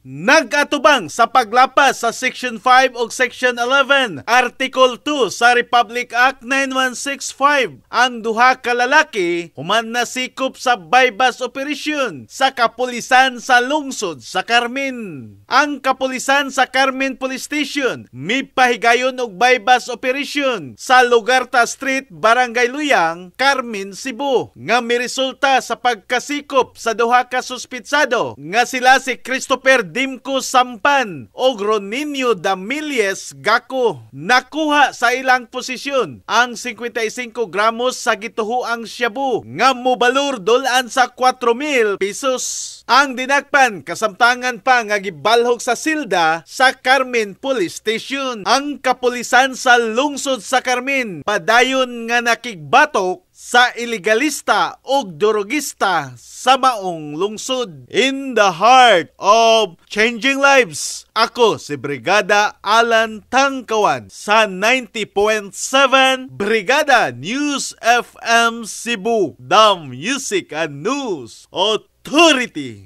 Nag-atubang sa paglapas sa Section 5 ug Section 11, Article 2 sa Republic Act 9165 ang duha ka lalaki human nasikop sa buy-bust operation sa kapulisan sa lungsod sa Carmen. Ang kapulisan sa Carmen Police Station mipahigayon og buy-bust operation sa Lugarta Street, Barangay Luyang, Carmen, Cebu nga miresulta sa pagkasikop sa duha ka suspitsado nga sila si Christopher Dimco Sampan o Roninio Damilies Gako. Nakuha sa ilang posisyon ang 55 gramos sa gituhuang shabu nga mobalor dul-an sa 4,000 pesos. Ang dinakpan kasamtangan pa nga gibalhog sa silda sa Carmen Police Station. Ang kapulisan sa lungsod sa Carmen padayon nga nakigbatok sa ilegalista o durugista sa maong lungsod. In the heart of changing lives, ako si Brigada Alan Tangkawan sa 90.7 Brigada News FM Cebu, the Music and News Authority.